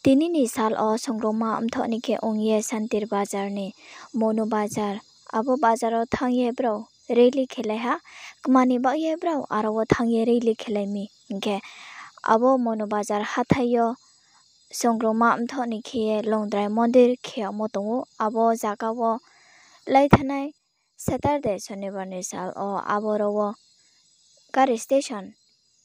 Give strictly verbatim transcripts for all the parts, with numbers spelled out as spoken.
Tini ni sal wo songrongma mthoh ni khe ong ye Santir Bazar ni Monu Bazar, abo bazar wo thanng ye brao rally khelai ha. Kma ni baoh ye brao aro wo thanng ye rally khelai mi hing khe, abo Monu Bazar hathái yo songrongma mthoh ni khe ye Longdrai mondir khe yagmo tong ou. Abo zaga wo lai thanai Saturday, Sonibar ni sal wo aboro wo gari station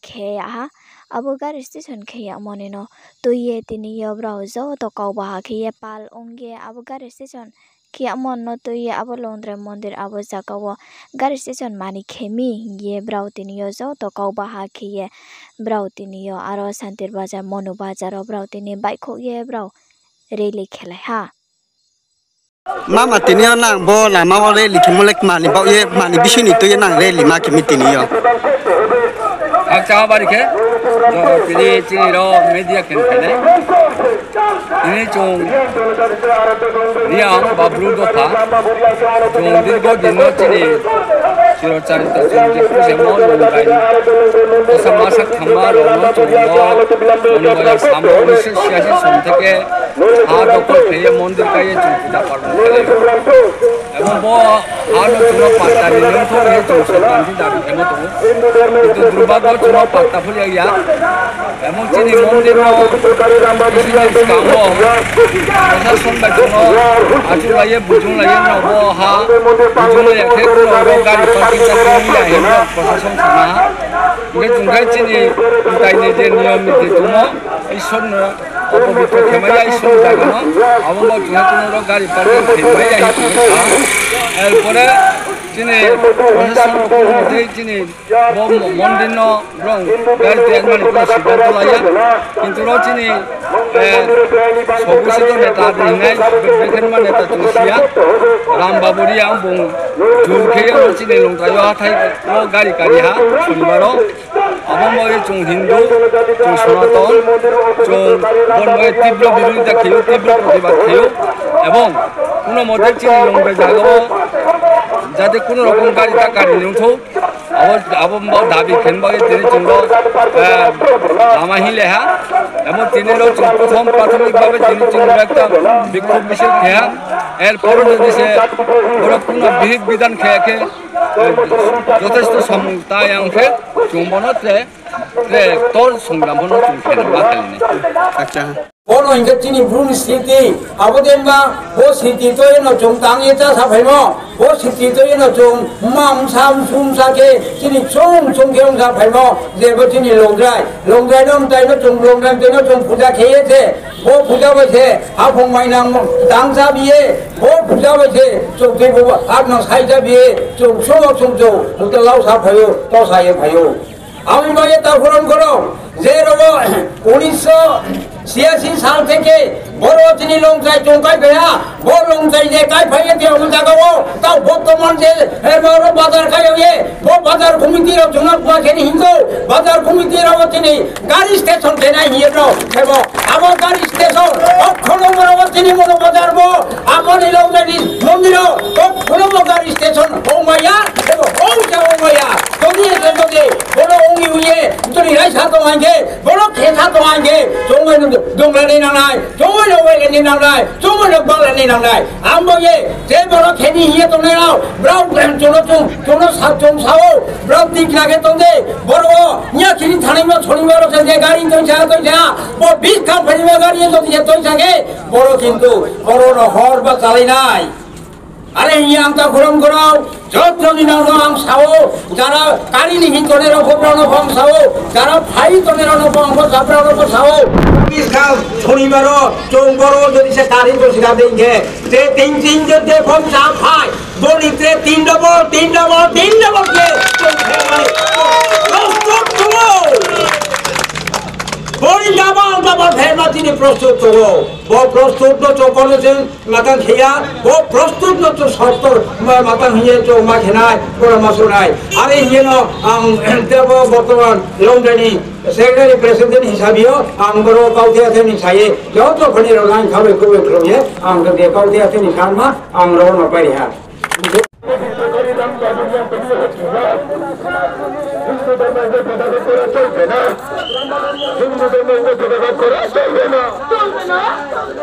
khe yag ha. Abo gari station khe yagmo ni no tui ye tini yo brao joto kau baha khe ye pal ong ye abo gari station khe yagmo no tui ye abo Longdrai mondir abo zaga wo gari station mani khe mi hing ye brao tini yo joto kau baha khe ye brao tini yo aro Santir Bazar, Monu Bazar wo brao tini baihkhouh ye brao rally khelai ha. Mama, tini yo nang bo lama wo rally khemo le kma ni baoh ye, kma ni bising ni tui ye nang rally ma khe mi tini yo? Akcha bari khe, joto tini chini rao media khe phainai. Tini chung Reang ba Bru dopha, chung dirgo din no chini chiro charita chung je puse mo nung bai kosa masak thangma rao no chung bo, moni bai samo unisho siasi song theke ha dokol khe ye mondir kai ye chung puja parbon khe. Abo bo ha no chung no patta ni nung thou ye chung sorkar ni dabi khemo tong ou. Kintu durbhagyo chung no patta pho ya ya. Abo chini mondir no bisi ni skang wo prosason bai chung no achuk lai ye, bujung lai ye, no bo ha bujung lai ya khe kuno ro gari parking sa khe ya hing ye prosason sana ha. Hing khe chung khe chini mtai ni je niyom niti tongmo, Isor no opobitro khe mai ya, Isor ni jaga no, abo no chung khe kuno ro gari parking khe mai ya hing ye sa ha. Er pore chini prosason kuno motei chini bo mo-, mondir no brao gari tui mani kuno siddhanto lai ya. Kintu ro chini, eh, sobusi to neta de hingnai, bekhenma neta chung si ya. Ram Babu Reang bung jul khe ye ro chini Longdrai yo hathái wo gari kari ha, Sonibar wo. Abo mo ye chung Hindu, chung Sonaton, chung bo mo ye tibro birodita khe ou, tibro protibad khe ou. Ebong kuno mote chini Longdrai jaga wo jate kuno rokom gari ta kari nung thou, abo, abo bo dabi khe ba ye tini chung ro, eh, lama hinglai ha. Abo tini ro chung prothom prathomik babe tini chung ro ekta bikhub misil khe ha. Er poro jodi se boro kuno bihik bidan khe khe, eh, jothesto samung ta yang khe, chung bono tre, tre ktor songram bono chung khe nang ma khe nai. Acha. Bono hing khe chini Bru ni sriti, abo de himba bo sriti tui ye no chung tang ye chá sa phaimo, bo sriti tui ye no chung mma bsa, msu bsa khe chini chung chung khe ong sa phaimo, je bo chini Longdrai, Longdrai no mtai no chung, Longdrai mtai no chung puja khe ye se, bo puja bai se haphung mainang tang chá bi ye, bo puja bai se chung tui bo ap no sai chá bi ye, chung sumo chung chung, hotel lau sa phai ou, to sa ye phai ou. Ami bai ye ta phuron khorong, je ro bo unisho siasi sal theke boro chini Longdrai chung kaiphai ha, bo Longdrai je kaiphai ye tei abo jaga wo, tao bortoman je, eh, boro bazar khai ye, bo bazar committee rao chung no kma khe ni hing ou, bazar committee rao bo chini gari station khe nai hing ye brao, khebo, abo gari station, okhono boro bo chini Monu Bazar bo, abo ni Longdrai ni mondir o, okhono bo gari station ongmai ya, khebo, ong ja ongmai ya, jodi ye jodi, boro ong ni ong ye, jodi raisa tong hing khe, boro khe sa tong hing khe, chongmai no dong la ni nang nai, chongmai no wai la ni nang nai, chongmai no bal la ni nang nai. Abo ye, je boro khe ni hing ye tongnai rao, brao chung no chung, chung no sa chung sa ou, brao tikna khe tong de, boro wo, nya chini thanai no Sonibar wo se je gari tong sa, tong sa, bo bis kha phai ni ma gari ye tong sa khe, boro kintu, boro no hor ba chalai nai. Are hing ye ang ta khorong khorong, joto ni nang no ang sa ou, jara kari ni hing tongnai rao pho brao no pho ang sa ou, jara phai tongnai rao no pho ang pho sa brao no pho sa ou. Bis kha Sonibar wo, chung boro jodi se kari to sida dei khe, je tin tin je je phom sa phai, boni tre tin double, tin double, tin double khe, chung khe mai, prostut tong ou. Boni double double khe ma chini prostut tong ou. Bo prostut no chung kono chini matang khe ya, bo prostut no chung sottor ma-, matang hing ye chung ma khe nai, pora ma su nai. Are hing ye no ang, tebo bortoman Longdrai ni secretary president hisabe yo, ang boro kauthe athe ni sa ye, joto phani rao line khabai khubai khlum ye, ang to de kauthe athe ni sanma, ang rao no pai ri ha.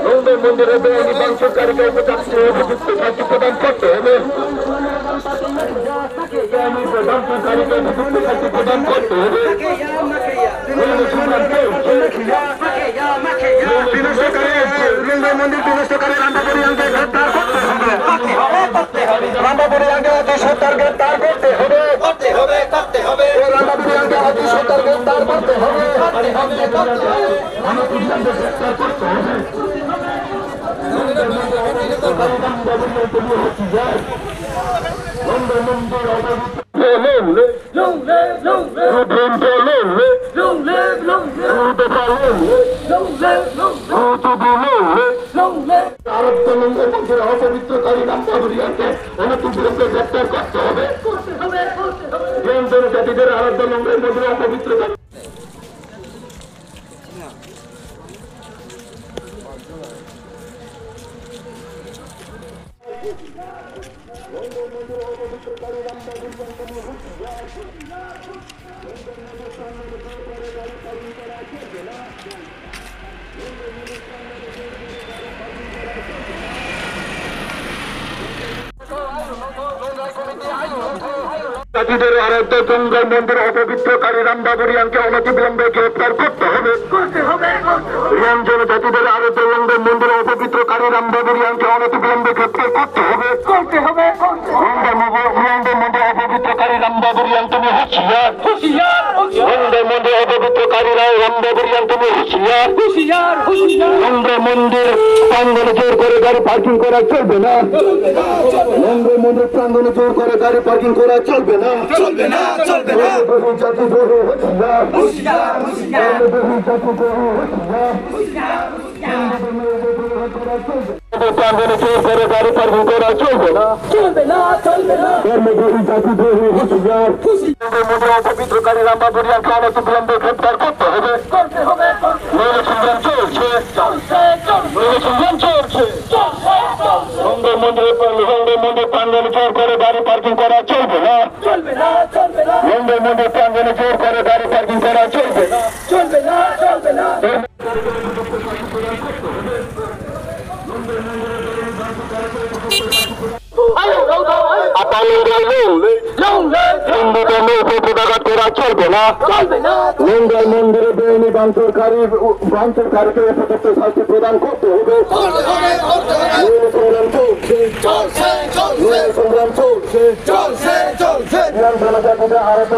লংগই মন্দিরে বেআইনি ভাঙচুরকারীকে উপযুক্ত শাস্তি প্রদান করতে হবে। বেআইনি ভাঙচুরকারীকে উপযুক্ত শাস্তি প্রদান করতে হবে। বিনষ্টকারী, লংগই মন্দির বিনষ্টকারী রামবাবু রিয়াংকে গ্রেপ্তার করতে হবে। রামবাবু রিয়াংকে অতি সত্বর গ্রেপ্তার করতে হবে। করতে হবে, করতে হবে। রামবাবু রিয়াংকে অতি সত্বর গ্রেপ্তার করতে হবে। করতে হবে, করতে হবে। আরাধ্য লংগই মন্দির অপবিত্রকারী রামবাবু রিয়াংকে অনতিবিলম্বে গ্রেপ্তার করতে হবে। রিয়াং জনজাতিদের আরাধ্য লংগই মন্দির অপবিত্রকারী জাতিদের আরাধ্য লংগই মন্দির অপবিত্রকারী রামবাবু রিয়াংকে অনতিবিলম্বে গ্রেপ্তার করতে হবে। করতে হবে, করতে হবে। রিয়াং জনজাতিদের আরাধ্য লংগই মন্দির অপবিত্রকারী রামবাবু রিয়াংকে অনতিবিলম্বে গ্রেপ্তার করতে হবে। করতে হবে, করতে হবে। লংগই মন্দির, লংগই মন্দির অপবিত্রকারী রামবাবু রিয়াং তুমি হুঁশিয়ার। হুঁশিয়ার, হুঁশিয়ার। লংগই মন্দির অপবিত্রকারী রামবাবু রিয়াং তুমি হুঁশিয়ার। হুঁশিয়ার, হুঁশিয়ার। লংগই মন্দির প্রাঙ্গণে জোর করে গাড়ি পার্কিং করা চলবে না। লংগই মন্দির প্রাঙ্গণে জোর করে গাড়ি পার্কিং করা চলবে না। চলবে না, চলবে না। ধর্মদ্রোহী, জাতিদ্রোহী হুঁশিয়ার। হুঁশিয়ার, হুঁশিয়ার। ধর্মদ্রোহী, জাতিদ্রোহী হুঁশিয়ার। হুঁশিয়ার, হুঁশিয়ার। প্রাঙ্গণে জোর করে গাড়ি পার্কিং করা চলবে না। চলবে না, চলবে না। ধর্মদ্রোহী, জাতিদ্রোহী হুঁশিয়ার। হুঁশিয়ার। লংগই মন্দির অপবিত্রকারী রামবাবু রিয়াংকে অনতিবিলম্বে গ্রেপ্তার করতে হবে। করতে হবে, করতে হবে। নইলে সংগ্রাম চলছে। চলছে, চলছে। নইলে সংগ্রাম চলছে। চলছে, চলছে। লংগই মন্দির, লংগই মন্দির প্রাঙ্গণে জোর করে গাড়ি পার্কিং করা চলবে না। চলবে না, চলবে না। লংগই মন্দির প্রাঙ্গণে জোর করে গাড়ি পার্কিং করা চলবে না। চলবে না, চলবে না। আপালংগই লংলে, লংলে, হিন্দু ধর্মের উপর পক্ষাঘাত করা চলবে না। চলবে না। লংগই মন্দিরে বেআইনি ভাঙচুরকারী, ভাঙচুরকারীকে উপযুক্ত শাস্তি প্রদান করতে হবে। করতে হবে, করতে হবে। নইলে সংগ্রাম চলছে। চলছে, চলছে। নইলে সংগ্রাম চলছে। চলছে, চলছে। রিয়াং জনজাতিদের আরাধ্য